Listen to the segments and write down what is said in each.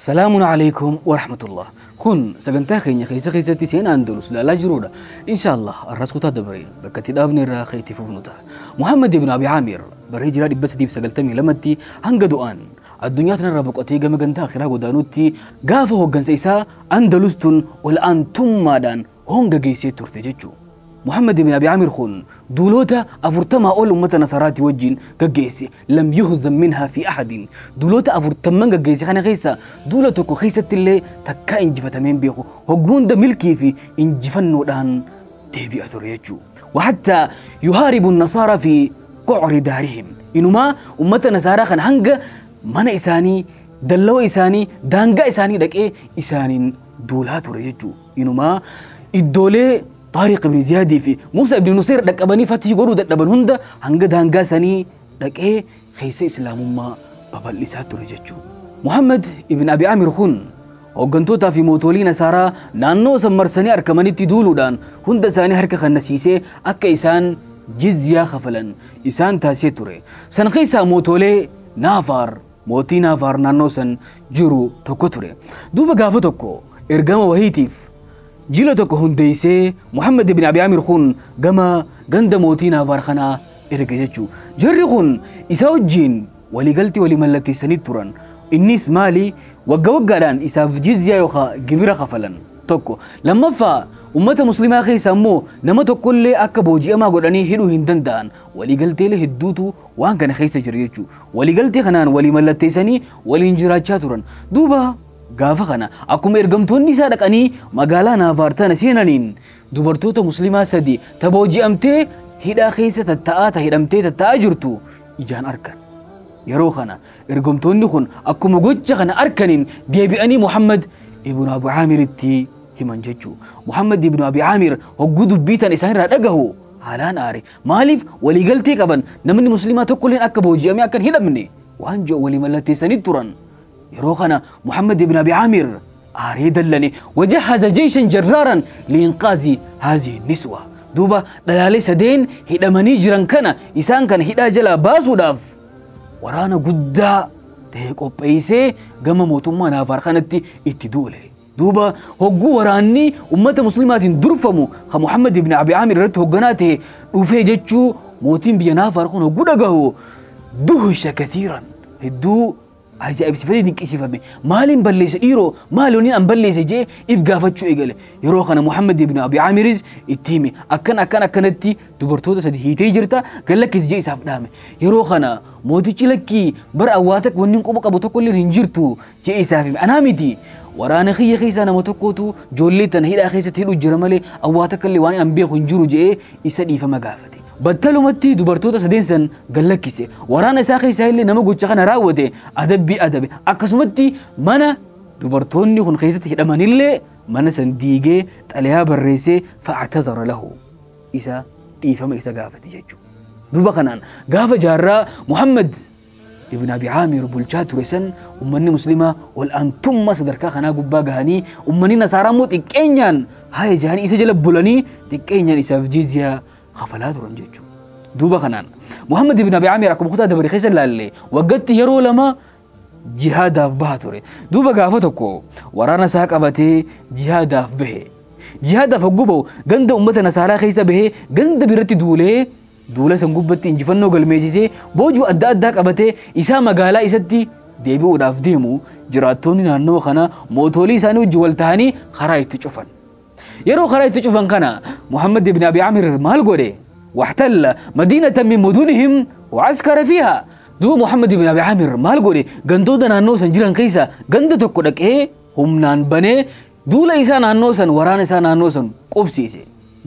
Salaamun alaikum wa rahmatullah. Kun sagantaa keenya keessa keessatti seenaa Andalus ilaalaa jirudha. Inshaallah arras kutaa dabaree bakka itti dhaabne irraa kan itti fufnu ta'a. Muhammad ibn Abi Aamir bara hijiraa 392tti hanga du'aan addunyaa tanarraa boqotee gama ganda akhiraa godaanutti gaafa hooggansa isaa Andalus tun ol aantummaadhaan honga geessee turte jechuudha. Muhammad ibn Abi Aamir kun duulota 40 ol ummata Nasaraati wajjin gaggeesse. Lam yuhzam minhaa fi ahadin. Duulota 40 gaggeesse kana keessa duula tokko keessatti illee takkaa injifatamee hin beeku. Hogguu hunda milkii fi injifannoodhaan deebi'a ture jechuudha. Wahattaa yuhaaribu nasaara fi qocri daarihim. Inumaa ummata Nasaaraa kana hanga mana isaanii, dallawa isaanii, daangaa isaanii dhaqee isaaniin duulaa ture jechuudha. Inumaa iddoolee Taariq ibn Ziyaadii fi Muusaa ibn Nusayr dhaqqabanii fatii godhuu dadhaban hunda hanga daangaa sanii dhaqee keessa islaamummaa babal'isaa ture jechuudha. Muhammad ibn Abi Aamir kun hooggantootaa fi mootolii Nasaaraa naannoo san marsanii argamanitti duuluudhaan hunda isaanii harka kennisiisee akka isaan jizyaa kafalan isaan taasisee ture. San keessaa mootolee Naafaar, mootii Naafaar naannoo san jiru tokko ture. Duuba gaafa tokko ergama wahiitiif jila tokko hundeessee Muhammad ibn Abi Aamir kun gama ganda mootii Naafaar kanaa erge jechuudha. Jarri kun isa wajjin waliigaltee walii mallatteessanii turan. Innis maali? Wagga waggaadhaan isaaf jizyaa yookaan gibira kafalan tokko. Lammaffaa ummata muslimaa keessa immoo nama tokkollee akka booji'amaa godhanii hidhuu hin danda'an. Waliigalteelee hedduutu waan kana keessa jira jechuudha. Waliigaltee kanaan walii mallatteessanii waliin jiraachaa turan. Duuba gaafa kana akkuma ergamtoonni isaa dhaqanii magaalaa Naafaar tana seenaniin dubartoota muslimaa sadi ta booji'amtee hidhaa keessa tatta'aa ta hidhamtee tatta'aa jirtu ijaan argan. Yeroo kana ergamtoonni kun akkuma gocha kana arkaniin deebi'anii Muhammad ibn Abu Aamiritti himan jechuudha. Muhammad ibn Abi Aamir hogguu dubbii tan isaanirraa dhagahu haalaan aare. Maaliif waliigaltee qaban namni muslimaa tokkolleen akka booji'amee akka hin hidhamne waan jiru walii mallatteessanii turan. Yeroo kana Muhammad ibn Abi Aamir aaree dallane wajahaza jeyshan jarraaran liinqaazi haazii niswa. Duuba dhalaalee sadeen hidhamanii jiran kana isaan kana hidhaa jalaa baasuudhaaf waraana guddaa ta'e qopheessee gama mootummaa Naafaar kanatti itti duule. Duuba hogguu waraanni ummata muslimaatiin durfamu kan Muhammad ibn Abi Aamir irratti hoogganaa ta'e dhufee jechuu mootiin biyya Naafaar kun hogguu dhagahu duhsha kathiiran hedduu ajaa'ibsifatee dinqisiifame. Maaliin balleesse dhiiroo maali waliin an balleesse jee if gaafachuu eegale. Yeroo kana Muhammad ibn Abi Aamiris itti hime akkan akkan akkanatti dubartoota sadi hiitee jirta gallakkisi jee isaaf dhaame. Yeroo kana mootichi lakkii bara awwaata wanni quba qabu tokkollee hin jirtu jee isaaf hime. Anaa miti waraana kiyya keessaa nama tokkotu ijoollee tana hidhaa keessatti hidhu jira malee awwaata kallee waan an beeku hin jiru jee isa dhiifama gaafate. Battalumatti dubartoota sadeen san gallakkise. Waraana isaa keessaa illee nama gocha kana raawwate adabbii adabe. Akkasumatti mana dubartoonni kun keessatti hidhamanillee mana san diigee xalayaa barreessee fa'atazara lahu isa dhiifama isa gaafate jechuudha. Duuba kanaan gaafa jaarraa Muhammad ibn Abi Aamir bulchaa ture san ummanni muslimaa ol aantummaa sadarkaa kanaa gubbaa gahanii ummanni Nasaaraa immoo xiqqeenyaan haaya jahanii isa jala bulanii xiqqeenyaan isaaf jizyaa kafalaa turan jechuudha. Duuba kanaan Muhammad ibn Abi Aamir akkuma kutaa dabare keessa ilaalle waggaatti yeroo lama jihaadaaf baha ture. Duuba gaafa tokko waraana isaa qabatee jihaadaaf bahe. Jihaadaaf hogguu bahu ganda ummata Nasaaraa keessa bahee ganda biratti duulee duula san gubbatti injifannoo galmeessisee boojuu adda addaa qabatee isaa magaalaa isatti deebi'uudhaaf deemu jiraattonni naannoo kana mootolii isaanii wajjin wal ta'anii karaa itti cufan. Yeroo karaa itti cufan kana Muhammad ibn Abi Aamir maal godhe? Waxtalla madiinatan min mudunihim wacaskara fiihaa. Duuba Muhammad ibn Abi Aamir maal godhe? Gandoota naannoo san jiran keessa ganda tokko dhaqee humnaan banee duula isaa naannoo san waraana isaa naannoo san qubsiise.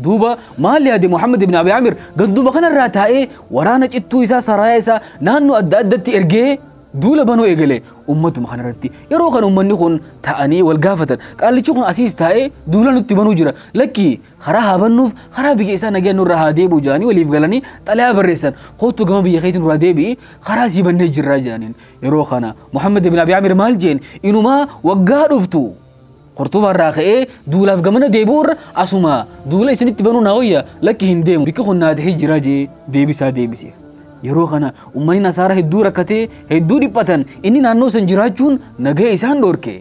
Duuba maal yaade Muhammad ibn Abi Aamir ganduma kanarraa taa'ee waraana cittuu isaa saraayaa isaa naannoo adda addatti ergee duula banuu eegale ummatuma kanarratti. Yeroo kan ummanni kun taa'anii wal gaafatan qaallichi kun asiis taa'ee duula nutti banuu jira lakki karaa haa bannuuf karaa biyya isaa nagayaan nurraa haa deebi'u jedhanii waliif galanii xalayaa barreessan kootu gama biyya keetii nurraa deebi'i karaa sii bannee jirraa jedhaniin. Yeroo kana Muhammad ibn Abi Aamir maal jeen inumaa waggaa dhuftu Qurxuba irraa ka'ee duulaaf gamana deebi'u irra asuma duula isinitti banuu naa wayya lakki hin deemu bikki kun naa ta'ee jira jee deebisaa deebise. Yeroo kana uummanni Nasaara hedduu rakkatee hedduu dhiphatan inni naannoo san jiraachuun nagaya isaan dhoorke.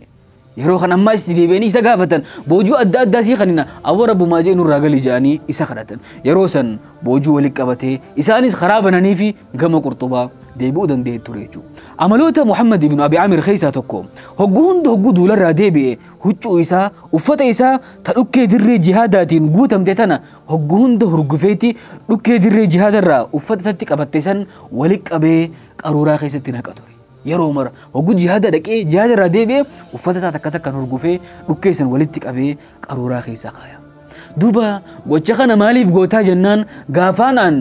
Yeroo kana ammaa itti deebi'anii isa gaafatan boojuu adda addaa sii kanina awwa rabbumaa jee nurraa galii jedhanii isa kadhatan. Yeroo san boojuu walitti qabatee isaanis karaa bananii fi gama Qurxubaa deebi'uu danda'e ture jechuudha. Amaloota Muhammad ibn Abi Amir keessaa tokko hogguu hunda hogguu duularraa deebi'e huccuu isaa uffata isaa ta dhukkee dirree jihaadaatiin guutamte tana hogguu hunda hurgufeeti dhukkee dirree jihaadarraa uffata isatti qabatte san walitti qabee qaruuraa keessatti naqa ture. Yeroo mara hogguu jihaada dhaqee jihaadarraa deebi'e uffata isaa takka takkaan hurgufee dhukkee san walitti qabee qaruuraa keessa kaaya. Duuba gocha kana maaliif gootaa jennaan gaafaan an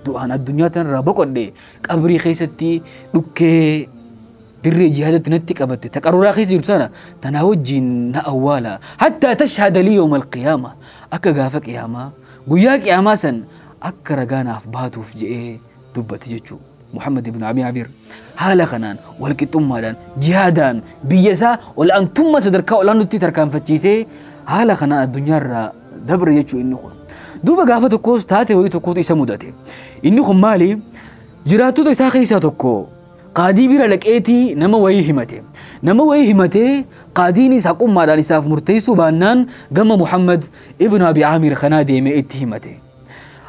du'aan addunyaa tanarraa boqodhe qabrii keessatti dhukkee dirree jihaadatti natti qabatte ta qaruuraa keessa jirtu sana tanaa wajjin na awwaala hattaa tashhada lii yawma alqiyaama akka gaafa qiyaamaa guyyaa qiyaamaa san akka ragaa naaf baatuuf je'ee dubbate jechuudha. Muhammad ibn Abi Amir haala kanaan walqixxummaadhaan jihaadaan biyya isaa ol'aantummaa sadarkaa ol'aanutti tarkaanfachiisee haala kanaan addunyaarraa dabre jechuu inni kun. Duuba gaafa tokkos taate wayii tokkotu isa mudate. Inni kun maali? Jiraattota isaa keessaa tokko qaadii bira dhaqeetii nama wayii himate. Nama wayii himatee qaadiinis haqummaadhaan isaaf murteessuu baannaan gama Muhammad ibn Abi Amir kanaa deemee itti himate.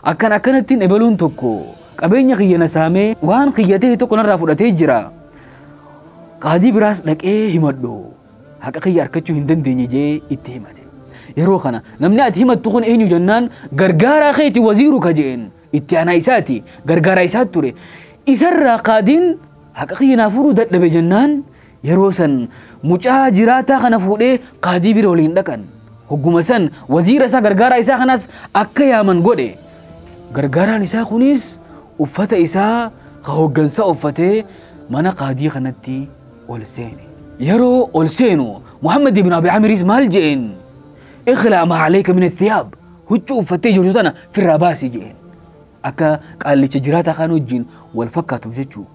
Akkan akkanattiin ebaluun tokko qabeenya kiyya na saamee waan kiyya ta'e tokko narraa fudhatee jira. Qaadii biraas dhaqee himadhu haqa kiyya argachuu hin dandeenye jee itti himate. Yeroo kana namni ati himattu kun eenyu jennaan gargaaraa keeti waziiru ka jeen itti aanaa isaati gargaaraa isaat ture. Isarraa qaadiin haqa kiyya naa furuu dadhabe jennaan yeroo san mucaa jiraataa kana fuudhee qaadii bira waliin dhaqan. Hogguma san waziira isaa gargaaraa isaa kanas akka yaaman godhe. Gargaaraan isaa kunis uffata isaa ka hoggansa uffatee mana qaadii kanatti ol seene. Yeroo ol seenu Muhammad ibn Abi Amiris maal jeen? اخلع ما عليك من الثياب huccuu uffattee jirtu tana firraa baasi jeen. Akka qaallicha jiraataa kaan wajjin wal fakkaatuuf jechuu.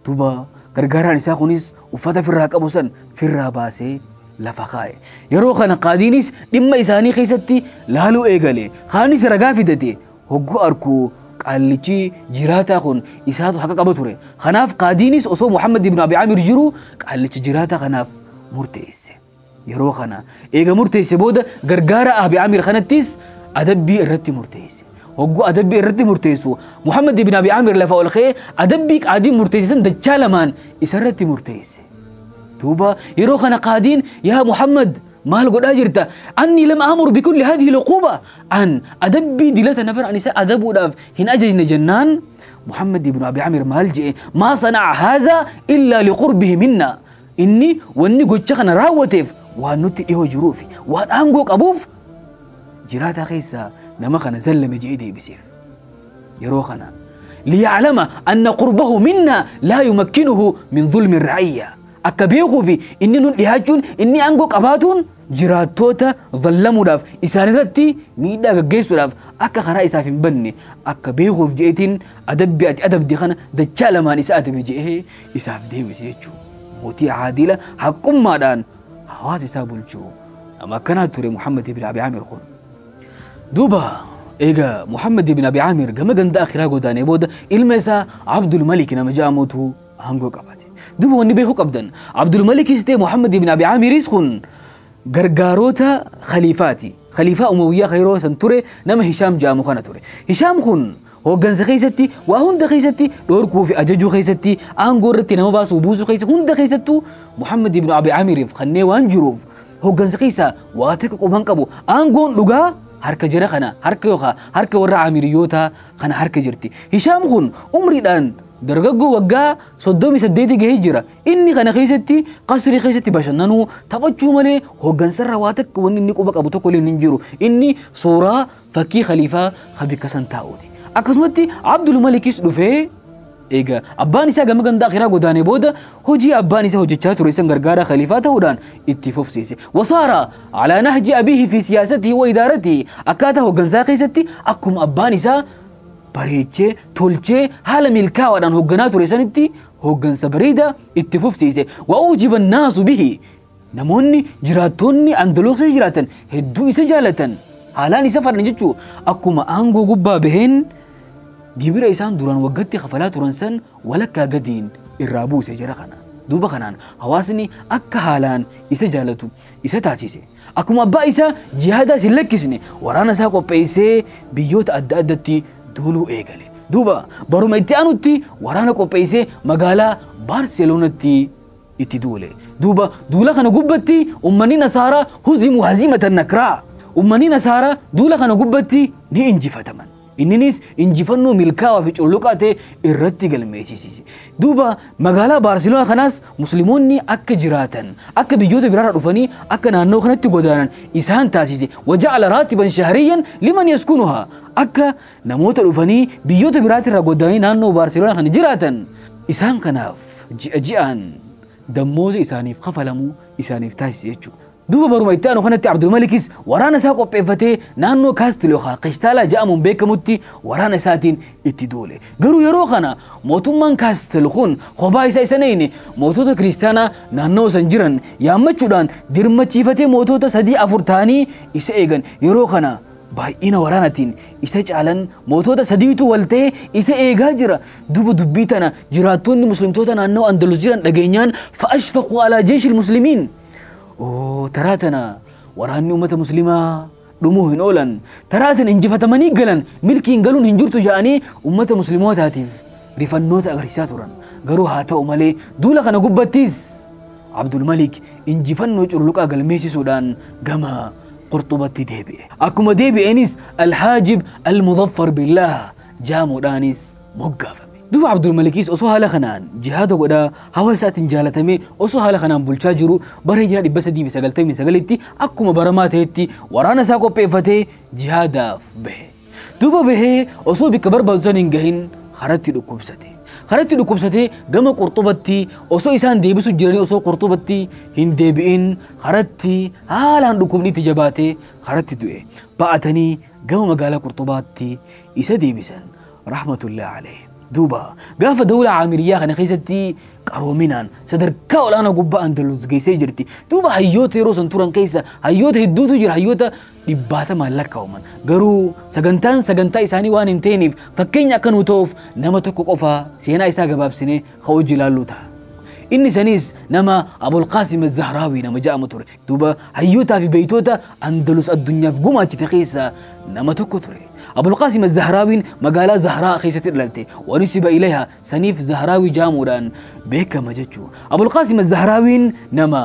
Duuba gargaaraan isaa kunis uffata firraa qabu san firraa baasee lafa kaa'e. Yeroo kana qaadiinis dhimma isaanii keessatti laaluu eegale. Kaanis ragaa fidate. Hogguu arkuu qaallichi jiraataa kun isaatu haqa qaba ture. Kanaaf qaadiinis osoo Muhammad ibn Abi Amir jiru qaallicha jiraataa kanaaf murteesse. Yeroo kana eega murteesse booda gargaara Abi Amir kanattis adabbii irratti murteesse. Hogguu adabbii irratti murteessu Muhammad ibn Abi Amir lafa ol ka'ee adabbii qaadiin murteesse san dachaa lamaan isarratti murteesse. Duuba yeroo kana qaadiin yaa Muhammad maal godhaa jirta? Anni lam amur bikulli hadhihi al-uquba an adabbii dilata nafar an isa adabuudhaaf hin ajajne jennaan Muhammad ibn Abi Amir maal je'e? Maa sana'a haadha illaa liqurbihi minna. Inni wanni gocha kana raawwateef waan nutti dhihoo jiruufi waan aangoo qabuuf jiraataa keessaa nama kana zallame je'ee deebiseef. Yeroo kana liya'lama anna qurbahu minna laa yumakkinuhu min zulmi ra'iyya. Akka beekuufi inni nun dhihaachuun inni aangoo qabaatuun jiraattoota zallamuudhaaf isaanirratti miidhaa gaggeessuudhaaf akka karaa isaaf hin banne akka beekuuf je'eetiin adabbii ati adabdi kana dachaa lamaan isa adabe je'ee isaaf deebise jechuudha. Mootii caadila haqummaadhaan hawaasa isaa bulchuu nama akkanaa ture Muhammad ibn Abi Amir kun. Duuba eega Muhammad ibn Abi Amir gama ganda akhiraa godaanee booda ilma isaa Abdul Malik nama jedhamutu aangoo qabate. Duuba wanni beekuu qabdan Abdul Malikis ta'e Muhammad ibn Abi Amiris kun gargaaroota khaliifaati. Khaliifaa Umawiyyaa yeroo san ture nama Hishaam jedhamu kana ture. Hishaam kun hoggansa keessatti waa hunda keessatti dhorkuu fi ajajuu keessatti aangoo irratti nama baasuu buusuu keessa hunda keessattuu Muhammad ibn Abi Amiriif kanneen waan jiruuf hoggansa keessa waa takka quban qabu aangoon dhugaa harka jara kana harka yookaan harka warra Amiriyyoota kana harka jirti. Hishaam kun umriidhaan dargaggoo waggaa 38 gahee jira. Inni kana keessatti qasrii keessatti bashannanuu taphachuu malee hoggansarra waa takka wanni inni quba qabu tokko illee hin jiru. Inni suuraa fakkii khaliifaa bakka san taa'uuti. Akkasumatti Abdul Malikis dhufee eega abbaan isaa gama ganda akhiraa godaanee booda hojii abbaan isaa hojjechaa ture isan gargaara khaliifaa ta'uudhaan itti fufsiise. Wasaara alaa nahji abiihi fi siyaasatihi wa idaaratihi akkaataa hoggansaa keessatti akkuma abbaan isaa bareechee tolchee haala milkaa'aadhaan hogganaa ture sanitti hoggansa bareedaa itti fufsiise. Wa ujiba annaasu bihi namoonni jiraattoonni Andaluus jiraatan hedduu isa jaalatan haalaan isa fadhan jechuu akkuma aangoo gubbaa baheen Gibira isaan duraan waggaatti kafalaa turan san walakkaa gadiin irraa buuse jara kana. Duuba kanaan hawaasni akka haalaan isa jaalatu isa taasise. Akkuma abbaa isaa jihaadaas hin lakkisne waraana isaa qopheessee biyyoota adda addatti duuluu eegale. Duuba baruma itti aanutti waraana qopheessee magaalaa Baarseloonatti itti duule. Duuba duula kana gubbatti uummanni Nasaaraa huzimu hazimatan nakraa. Uummanni Nasaaraa duula kana gubbatti ni injifataman. Inninis injifannoo milkaa'aa fi cululuqaa ta'e irratti galmeessise. Duuba magaalaa Baarseloonaa kanaas musliimoonni akka jiraatan, akka biyyoota biraarraa dhufanii akka naannoo kanatti godaanan isaan taasise. Waja'ala raatiban shahriyyan liman yaskunuhaa. Akka namoota dhufanii biyyoota biraatirraa godaananii naannoo Baarseloonaa kana jiraatan isaan kanaaf ji'a ji'aan dammooza isaaniif kafalamuu isaaniif taasise jechuudha. Duuba baruma itti aanu kanatti Abdulmalikis waraana isaa qopheeffatee naannoo Kaastil yookaan Qishtaalaa jedhamuun beekamutti waraana isaatiin itti duule. Garuu yeroo kana mootummaan Kaastil kun kophaa isaa isa neeyne mootota kiristaanaa naannoo san jiran yaammachuudhaan dirmachiifatee mootota 3-4 ta'anii isa eegan. Yeroo kana baay'ina waraanaatiin isa caalan mootota sadiitu wal ta'ee isa eegaa jira. Duuba dubbii tana jiraattonni muslimtoota naannoo Andalus jiran dhageenyaan fa'ashfaquu alaa jeeshil muslimiin. Taraa tana waraanni uummata muslimaa dhumuu hin oolan, taraa tana injifatamanii galan, milkiin galuun hin jirtu jedhanii uummata muslimootaatiif rifannoota agarsiisaa turan. Garuu haa ta'u malee duula kana gubbattis Abdulmalik injifannoo cululuqaa galmeessisuudhaan gama Qurxubatti deebi'e. Akkuma deebi'eenis Alhaajib Almudaffar Billaah jaamuudhaanis moggaafame. Duuba Abdulmalikis osoo haala kanaan jihaada godhaa hawaasa isaatiin jaalatamee osoo haala kanaan bulchaa jiru bara hijira 399tti akkuma baramaa ta'etti waraana isaa qopheeffatee jihaadaaf bahe. Duuba bahee osoo bikka barbaadu san hin gahin karatti dhukkubsate. Karatti dhukkubsatee gama Qurxubatti osoo isaan deebisu jiranii osoo Qurxubatti hin deebi'in karatti haalaan dhukkubni itti jabaatee karatti du'e. Ba'atanii gama magaalaa Qurxubaatti isa deebisan. Rahmatullahi alayhi. Duuba gaafa dawla Aamiriyyaa kana keessatti qaroominaan sadarkaa olaanaa gubbaa Andalus geessee jirti. Duuba hayyoota yeroo san turan keessa hayyoota hedduutu jira, hayyoota 100 lakkaa'aman. Garuu sagantaan sagantaa isaanii waan hin ta'iniif fakkeenya akka nu ta'uuf nama tokko qofa seenaa isaa gabaabsinee hojii ilaallu ta'a. Inni sanis nama Abulqaasim Zahraawi nama jedhamu ture. Duuba hayyootaa fi beeytoota Andalus addunyaaf gumaachite keessaa nama tokko ture. Abulqaasim Zahraawiin magaalaa Zahraa keessatti dhalatte. Wanisiba ilayha saniif Zahraawi jaamuudhaan beekama jechuudha. Abulqaasim Zahraawiin nama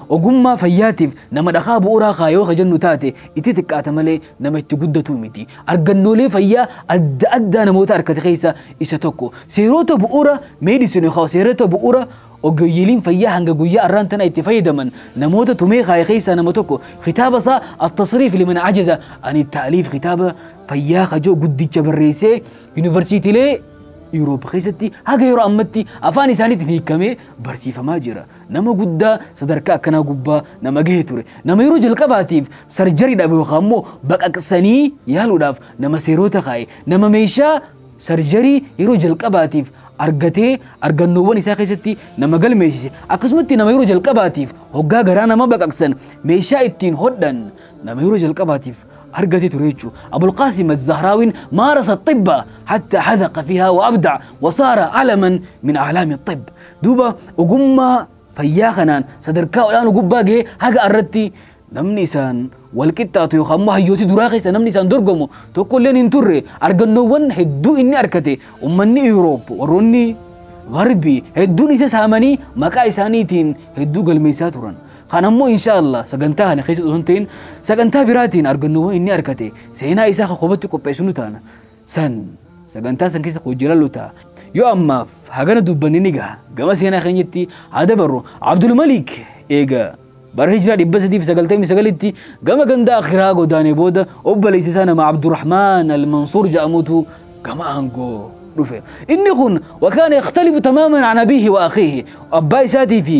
ogummaa fayyaatiif nama dhakaa bu'uuraa kaayoo ka jennu taate itti xiqqaata malee nama itti guddatu miti. Argannoolee fayyaa adda addaa namoota argate keessa isa tokko. Seerota bu'uura meedisin yookaan seerota bu'uura ogeeyyiin fayyaa hanga guyyaa arraan tana itti fayyadaman namoota tumee kaaye keessaa nama tokko. Kitaaba isaa at-tasriif liman ajaza ani taaliif kitaaba fayyaa kajoo guddicha barreessee yuunivarsiitiilee Yuuroop keessatti haga yeroo ammatti afaan isaaniitiin hiikamee barsiifamaa jira. Nama guddaa sadarkaa akkanaa gubbaa nama gahe ture. Nama yeroo jalqabaatiif sarjariidhaaf yookaan immoo baqaqsanii yaaluudhaaf nama seerota kaaye. Nama meeshaa sarjarii yeroo jalqabaatiif argatee argannoowwan isaa keessatti nama galmeessise. Akkasumatti nama yeroo jalqabaatiif hoggaa garaa nama baqaqsan meeshaa ittiin hodhan nama yeroo jalqabaatiif argate ture jechuudha. Abulqaasim Zahraawiin maarasa xibba hatta hadaqa fiihaa wa abdac wa saara calaman min aclaami xib. Duuba ogummaa fayyaa kanaan sadarkaa olaanoo gubbaa gahee haga irratti namni isaan wal qixxaatu yookaan immoo hayyooti duraa keessa namni isaan dorgomu tokkolleen hin turre. Argannoowwan hedduu inni argate uummanni Yuuroop warroonni Garbii hedduun isa saamanii maqaa isaaniitiin hedduu galmeessaa turan. Kan ammoo inshaallah sagantaa kana keessa osoo hin ta'in sagantaa biraatiin argannoowwan inni argate seenaa isaa kan kophaatti qopheessu nu taana. San sagantaa san keessa hojii ilaallu ta'a. Yoo ammaaf hagana dubbanni ni gaha. Gama seenaa keenyatti haa dabarru. Abdulmalik eega bara hijira 399tti gama ganda akhiraa godaanee booda obboleessi isaa nama Abdurrahmaan Almansuur jedhamutu gama aangoo dhufe. Inni kun wakaana yakhtalifu tamaaman an abiihi wa akhiihi. Abbaa isaatii fi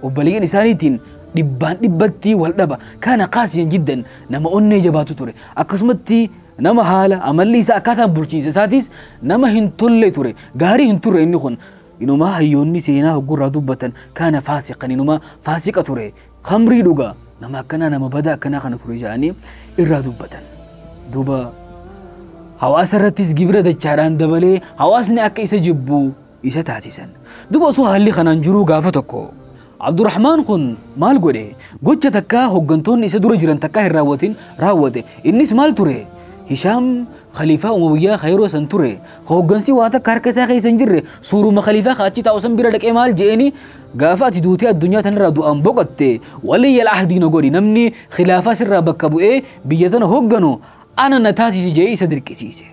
obboleeyyan isaaniitiin dhibbaan dhibbatti wal dhaba. Kaana qaasiyan jiddan nama onnee jabaatu ture. Akkasumatti nama haala amalli isaa akkaataan bulchiinsa isaatis nama hin tolle ture. Gaarii hin turre inni kun. Inumaa hayyoonni seenaa hoggurraa dubbatan kaana faasiqan inumaa faasiqa ture. Khamrii dhugaa nama akkanaa nama badaa akkanaa kana ture jedhanii irraa dubbatan. Duuba Hawaasa irrattis gibira dachaadhaan dabalee hawaasni akka isa jibbu isa taasisan. Duba osoo haalli kanaan jiruu gaafa tokko Abdurrahmaan kun maal godhe? Gocha takkaa hooggantoonni isa dura jiran takkaa hin raawwatin raawwate. Innis maal ture? Hishaam khaliifaa Umayyyaa yeroo san ture. Hooggansi waa takka harka isaa keessa hin jirre suuruma khaliifaa achi taa'u san bira dhaqee maal je'eni gaafa ati duutee addunyaa tanarraa du'aan boqotte waliyya al-ahdii na godhi namni khilaafaa sirraa bakka bu'ee biyya tana hoogganu ana na taasisi je'ee isa dirqisiise.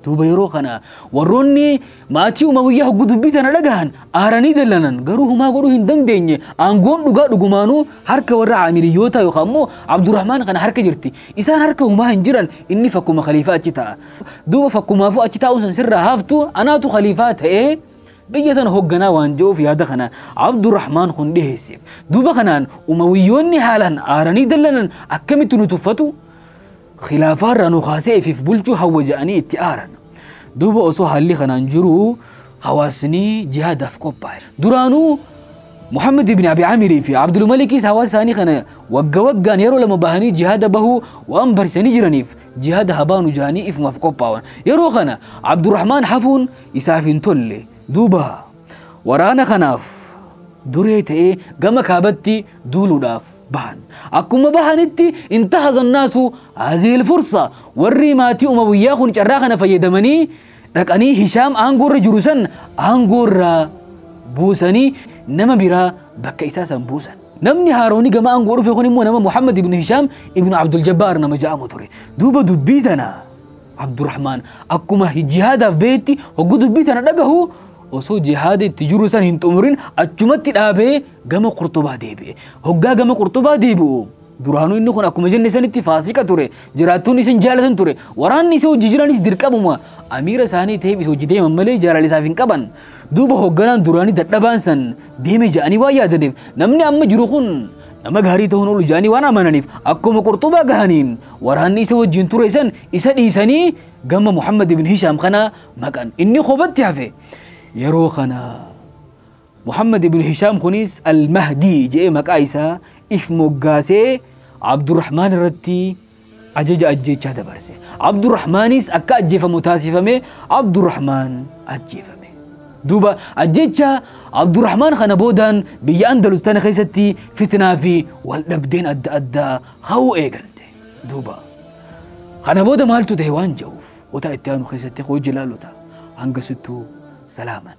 Duuba yeroo kana warroonni maatii Umayyyaa hogguu dubbii tana dhagahan aaranii dallanan garuu humaa godhuu hin dandeenye. Aangoon dhugaa dhugumaanuu harka warra Aamiriyyoota yookaan immoo Abdurrahmaan kana harka jirti. Isaan harka humaa hin jiran inni fakkuma khaliifaa achi ta'a. Duuba fakkumaafuu achi taa'uu san sirraa haftu anaatu khaliifaa ta'ee biyya tana hoogganaa waan jiruuf yaada kana Abdurrahmaan kun dhiheesseef. Duuba kanaan Umayyoonni haalaan aaranii dallanan akkamitti nu tuffatu? Khilaafaarraa nu kaasee ifiif bulchuu hawwa jedhanii itti aaran. Duuba osoo haalli kanaan jiru hawaasni jihaadaaf qophaa'e. Duraanuu Muhammad ibn Abi Amirii fi Abdul Malikis hawaasa isaanii kana wagga waggaan yeroo lama bahanii jihaada bahuu waan barsanii jiraniif jihaada habaanu jahanii ifumaaf qophaa'an. Yeroo kana Abdurrahmaan hafuun isaaf hin tolle. Duuba waraana kanaaf duree ta'ee gama kaabatti duuluudhaaf bahan. Akkuma bahanitti intahaza annaasu hazihi fursa warri maatii Umayyyaa kun carraa kana fayyadamanii dhaqanii Hishaam aangoorra jiru san aangoorraa buusanii nama biraa bakka isaa san buusan. Namni haarooni gama aangoo dhufe kun immoo nama Muhammad ibn Hishaam ibn Abdul Jabbaar nama jedhamu ture. Duuba dubbii tana Abdurrahmaan akkuma jihaadaaf beetti hogguu dubbii tana dhagahu osoo jihaada itti jiru san hin xumurin achumatti dhaabee gama Qurxubaa deebi'e. Hoggaa gama Qurxubaa deebi'u duraanuu inni kun akkuma jenne sanitti faasiqa ture. Jiraattoonni isin jaalatan ture. Waraanni isa hojii jiranis dirqamuma amiira isaanii ta'eef isa hojii deeman malee jaalala isaaf hin qaban. Duuba hoogganaan duraanii dadhabaan san deeme ja'anii waan yaadaniif namni amma jiru kun nama gaarii ta'uun oolu ja'anii waan amananiif akkuma Qurxubaa gahaniin waraanni isa wajjin ture san isa dhiisanii gama Muhammad ibn Hishaam kana maqan. Inni kophatti hafe. Yeroo kana Muhammad ibn Hishaam kunis Al-Mahdi jedhee maqaa isaa if moggaasee Abdurrahmaan irratti ajaja ajjeechaa dabarse. Abdurrahmaanis akka ajjeefamu taasifame Abdurrahmaan ajjeefame. Duuba ajjeecha Abdurrahmaan kana boodaan biyya Andalus tana keessatti fitnaa fi wal dhabdeen adda addaa hawuu eegalte. Duuba kana booda maaltu ta'e waan jedhuuf kutaa itti aanu keessatti hojii ilaaluta. Hanga sittuu سلاما.